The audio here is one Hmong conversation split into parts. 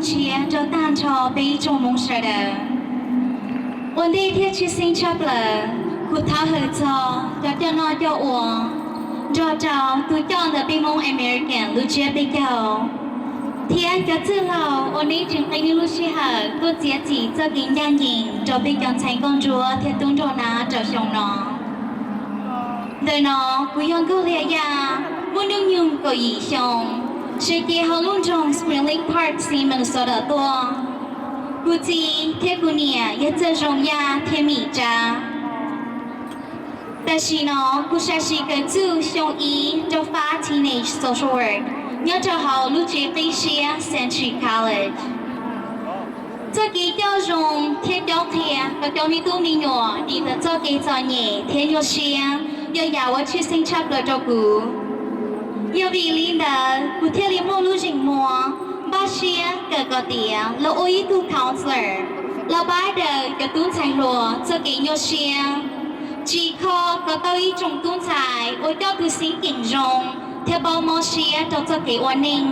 Tshiab rau tag nrho peb ib tsoom Hmoob sawv daws. Ua ntej thiab tshwj xeeb tshaj plaws, kuv thov hawm txog cov coj noj coj ua nrog rau tus coj ntawm peb Hmoob American lub tsiab peb caug, thiab cov txwj laug uas nej tseem qee nej lub sij hawm tuaj txiav txim txoj kev ncaj ncees rau peb cov ntxhais nkauj ntsuab thiab tub nraug nab rau xyoo no. Ntawm no kuv yog Nkauj Liag Yaj, muaj hnub nyoog kaum yim xyoo, sawv cev hauv lub nroog Spring Lake Park, xeev Minnesota tuaj. Kuv txiv thiab kuv niam yog Txawj Zoo Yaj thiab Mim Tsab. Tam sim no kuv sam sim kawm txuj xyoo ib rau fab Teenage Social Work nyob rau hauv lub tsev qib siab Century College. Txoj kev coj zoo thiab cob qhia kom cov me tub me nyuam dim ntawm txoj kev txom nyem thiab nyuaj siab yog yam uas tshwj xeeb tshaj plaws rau kuv. Yog vim li ntawd kuv thiaj li muaj lub zeem muag npaj siab kawm kom tiav los ua ib tug counselor los pab daws cov tub ntxhais hluas txoj kev nyuaj siab, tsim kho kom tau ib tsoom tub ntxhais uas coj tus xeeb ceem zoo thiab paub mob siab rau txoj kev ua neej.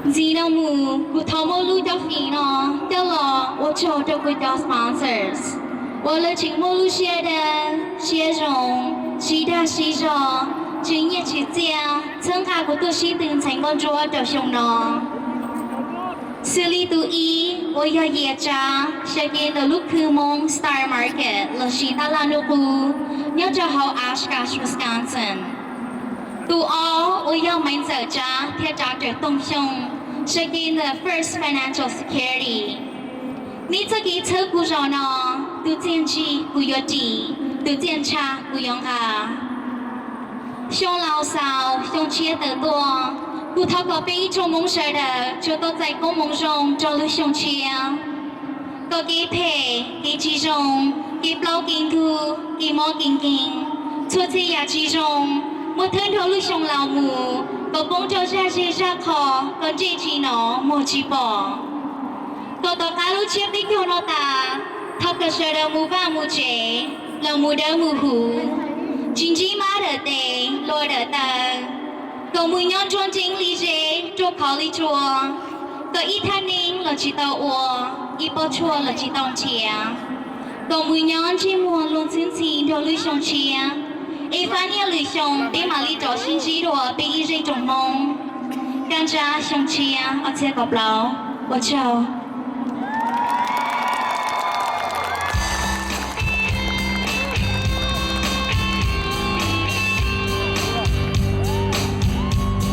Ntxiv no mus kuv thov muab lub cov fim no coj los ua tsaug rau kuv cov sponsors uas lawv tseem muaj lub siab dawb siab zoo, sib dag sib zog, tsis nyiaj tsis txiaj txhawb nqa kuv tuaj sib tw ntxhais nkauj ntsuab rau xyoo no. Xws li tus ib uas yog Yias Tsab, sawv cev ntawm lub khw Hmoob Star Market lossis Taj Laj Nub Qub nyob rau hauv Oshkosh, Wisconsin. Tus ob uas yog Maiv Ntxawm Tsab thiab Doctor Tooj Xyooj, sawv cev ntawm First Financial Security. Neb txoj kev txhawb kuv zaum no, tus txiaj ntsig kuv yuav ris, tus txiaj ntsha kuv yuav nqa. Xyoo laus xaus xyoo tshiab tawm tuaj, kuv thov kom peb ib tsoom Hmoob sawv daws tsuas tau txais koob hmoov zoo rau lub xyoo tshiab. Kom kev phem, kev tsis zoo, kev plaub kev ntug, kev mob kev nkeeg, txhua txhia yam tsis zoo muaj thawj nrog lub xyoo laus mus, kom poob rau zaj zej zaj qho, kom ntsej tsis hnov muag tsis pom. Kom tom qab lub tsiab peb caug no tas, thov kom sawv daws mus vaj mus tsev, los mus dawb mus huv, tsis ntsib mab dawm tes, hlua dawm taw. Kom mus nyob nruab nreeb li zeb, ruaj khov li tsua. Kom ib thaj neeb los tsis tau ua, ib pob tshuaj los tsis tau nrhiav. Kom mus nyob ntsej muag luag ntxhwb ntxhi nrog lub xyoo tshiab. Es fab niaj lwm xyoo peb mam li rov sib ntsib dua peb ib zej tsoom Hmoob. Kab ntsab xyoo tshiab ob txhiab kaum plaub, ua tsaug.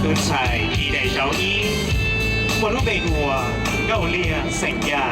Tus ntxhais ib daim zauv ib, muaj lub npe hu ua Nkauj Liag xeem Yaj.